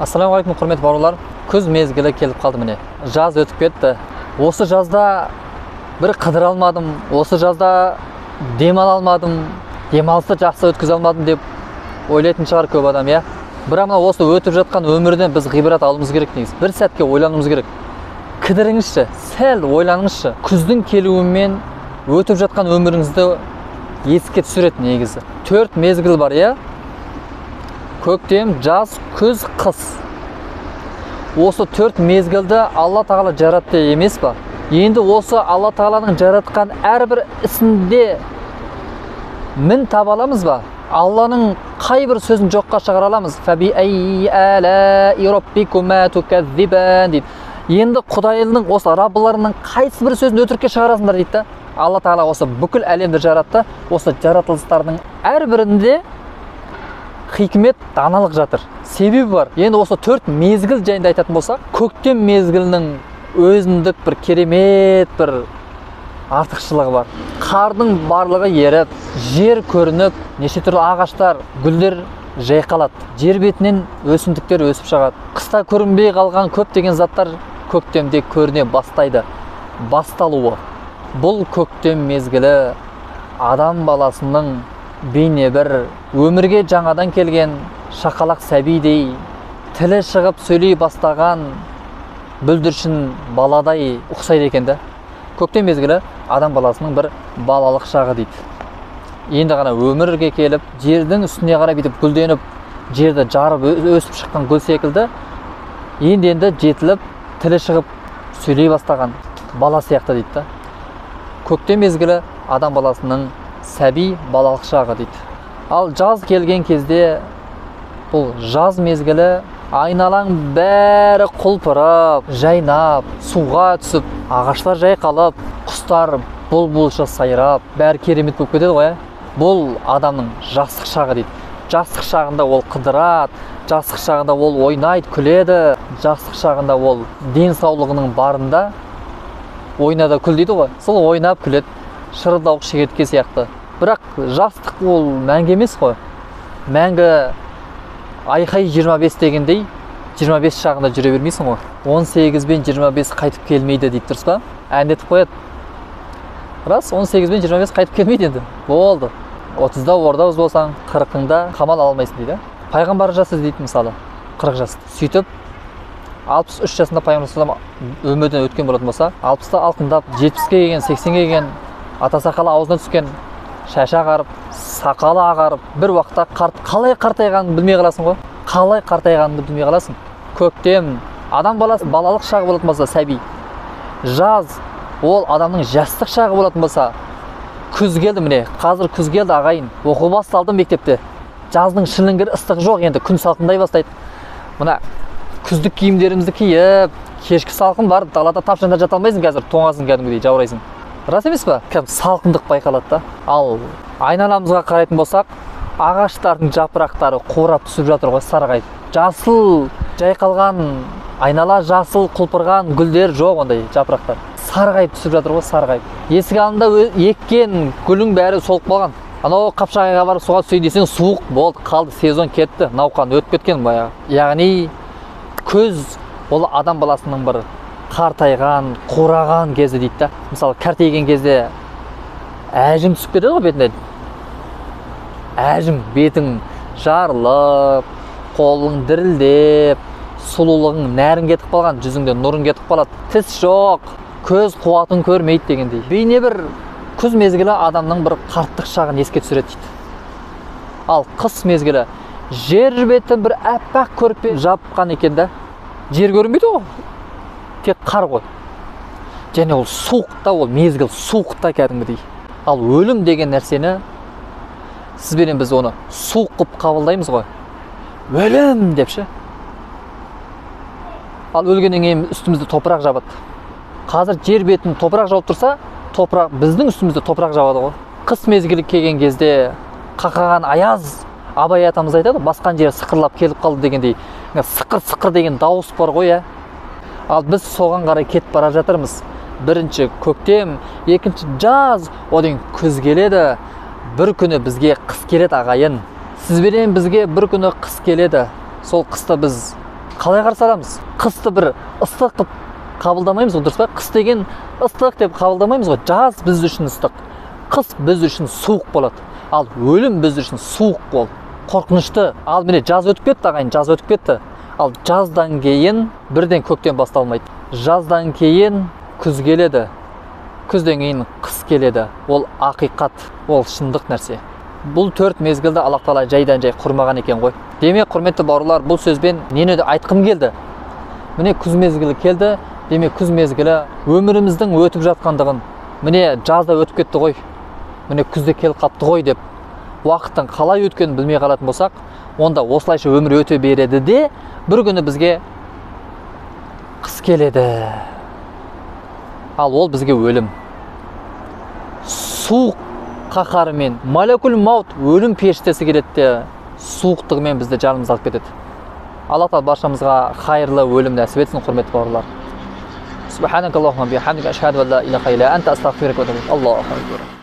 Ассалаумағалейкум, құрметті бауырлар. Күз мезгілі келіп қалды міне. Жаз өтіп кетті. Осы жазда бір қыдыра алмадым, осы жазда демала алмадым, демалысты жақсы өткізе алмадым деп ойлайтын шығар көп адам, иә. Бірақ мына осы өтіп жатқан өмірден біз ғибрат алуымыз керек негізі. Бір сәтке ойлануымыз керек. Кідіріңізші, сәл ойланыңызшы. Күздің келуімен өтіп жатқан өміріңізді еске түсіреді негізі. 4 мезгіл бар, иә? Көктем, жаз, күз, қыс. Осы 4 мезгілді Алла Тағала жаратты емес па? Енді осы Алла Тағаланың жаратқан әрбір ісінде мін таба аламыз ба? Алланың қай бір сөзін жоққа шығара аламыз? Фәби әй әләи раббикума тукәззибан дейді. Енді Құдайының осы Раббыларының қайсы бір сөзін өтірікке шығарасыңдар дейді да. Алла Тағала осы бүкіл әлемді жаратты. Осы жаратылыстардың әрбірінде хикмет, даналық жатыр. Себебі бар. Енді осы 4 мезгіл жайында айтатын болсақ, көктем мезгілінің өзіндік бір керемет бір артықшылығы бар. Қардың барлығы еріп, жер көрініп, неше түрлі ағаштар, гүлдер жайқалады. Жер бетінен өсімдіктер өсіп шығады. Қыста көрінбей қалған көптеген заттар көктемде көріне бастайды. Басталуы. Бұл көктем мезгілі адам баласының бейне бір өмірге жаңадан келген шақалақ сәбидей, тілі шығып сөйлей бастаған бүлдіршін баладай ұқсайды екен да. Көктем мезгілі адам баласының бір балалық шағы дейді. Енді ғана өмірге келіп, жердің үстіне қарай бүйтіп гүлденіп, жерді жарып өсіп шыққан гүл секілді, енді-енді жетіліп, тілі шығып сөйлей бастаған бала сияқты дейді да. Көктем мезгілі адам баласының сәби балалық шағы дейді. Ал жаз келген кезде, бұл жаз мезгілі айналаң бәрі құлпырып, жайнап, суға түсіп, ағаштар жайқалып, құстар бұлбұлша сайрап, бәрі керемет болып кетеді ғой. Бұл адамның жастық шағы дейді. Жастық шағында ол қыдырады, жастық шағында ол ойнайды, күледі, жастық шағында ол денсаулығының барында ойнада күл дейді ғой. Сол ойнап күледі, шырылдауық шегіртке сияқты. Бірақ жастық ол мәңгі емес қой. Мәңгі айқай 25 дегендей 25 шағында жүре бермейсің ғой. 18 бен 25 қайтып келмейді дейді, дұрыс па? Әндетіп қояды. Рас, 18 бен 25 қайтып келмейді енді. Болды. 30-да орда болсаң, 40-ыңда қамал ала алмайсың дейді. Пайғамбар жасы дейді мысалы, 40 жас. Сөйтіп 63 жасында пайғамбар өмірден өткен болатын болса, 60-та алқындап, 70-ке келген, 80-ге келген, ата сақалы аузына түскен, шашы ағарып, сақалы ағарып, бір уақытта қарт, қалай қартайғанын білмей қаласың ғой. Қалай қартайғаныңды білмей қаласың. Көктем адам баласы балалық шағы болатын болса, сәби. Жаз ол адамның жастық шағы болатын болса, күз келді міне, қазір күз келді ағайын. Оқу басталды мектепте. Жаздың шіліңгір ыстығы жоқ енді, күн салқындай бастайды. Мына күздік киімдерімізді киіп, кешкі салқын бар, далада тапшанда жата алмайсың қазір, тоңасың кәдімгідей, жаурайсың. Рас емес па? Кәдімгі салқындық байқалады да. Ал айналамызға қарайтын болсақ, ағаштардың жапырақтары қурап түсіп жатыр ғой, сарғайып. Жасыл жайқалған айнала, жасыл құлпырған гүлдер жоқ ондай жапырақтар. Сарғайып түсіп жатыр ғой, сарғайып. Есік алдында еккен гүлің бәрі солып қалған. Анау Қапшағайға барып суға түсейін десең, суық болды, қалды, сезон кетті, науқан өтіп кеткен баяғы. Яғни күз ол адам баласының бір қартайған, қураған кезі дейді да. Мысалы, кәртейген кезде әжім түсіп кетеді ғой бетіне. Әжім, бетің жарылып, қолың дірілдеп, сұлулығың нәрің кетіп қалған, жүзіңде нұрың кетіп қалады. Тіс жоқ, көз қуатын көрмейді дегендей. Бейне бір күз мезгілі адамның бір қарттық шағын еске түсіреді дейді. Ал қыс мезгілі жер бетін бір аппақ көрпе жапқан екен да. Жер көрінбейді ғой. Тек қар ғой. Және ол суықта, ол мезгіл суықта кәдімгідей. Ал өлім деген нәрсені сізбенен біз оны суық қылып қабылдаймыз ғой. Өлім деп ше. Ал өлгеннен кейін үстімізді топырақ жабады. Қазір жер бетін топырақ жауып тұрса, топырақ біздің үстімізді топырақ жабады ғой. Қыс мезгілі келген кезде қақаған аяз, Абай атамыз айтады, басқан жері сықырлап келіп қалды дегендей, сықыр-сықыр деген дауыс бар ғой, ә? Ал біз соған қарай кетіп бара жатырмыз. Бірінші көктем, екінші жаз, одан күз келеді. Бір күні бізге қыс келеді ағайын. Сізбенен бізге бір күні қыс келеді. Сол қыста біз Қалай қарсы аламыз? Қысты бір ыстық қылып қабылдамаймыз ғой, дұрыс па? Қыс деген ыстық деп қабылдамаймыз ғой. Жаз біз үшін ыстық, қыс біз үшін суық болады. Ал өлім біз үшін суық, ол қорқынышты. Ал міне жаз өтіп кетті, ағайын, жаз өтіп кетті. Ал жаздан кейін бірден көктем басталмайды. Жаздан кейін күз келеді, күзден кейін қыс келеді. Ол ақиқат, ол шындық нәрсе. Бұл төрт мезгілді Аллах тағала жайдан жай құрмаған екен ғой. Демек, құрметті бауырлар, бұл сөзбен нені де айтқым келді? Міне күз мезгілі келді. Демек, күз мезгілі өміріміздің өтіп жатқандығын, міне жазда өтіп кетті ғой, міне күзде келіп қапты ғой деп уақыттың қалай өткенін білмей қалатын болсақ, онда осылайша өмір өте береді де, бір күні бізге қыс келеді. Ал ол бізге өлім. Суық қаһарымен, малекул маут, өлім періштесі келеді де, суықтығымен бізді жанымызды алып кетеді. Алла тағала баршамызға хайырлы өлім нәсіп етсін, құрметті бауырлар. Субханакаллахумма бихамдика, ашхаду ан ла илаха илля анта, астағфирука ва атубу илейк. Аллаху акбар.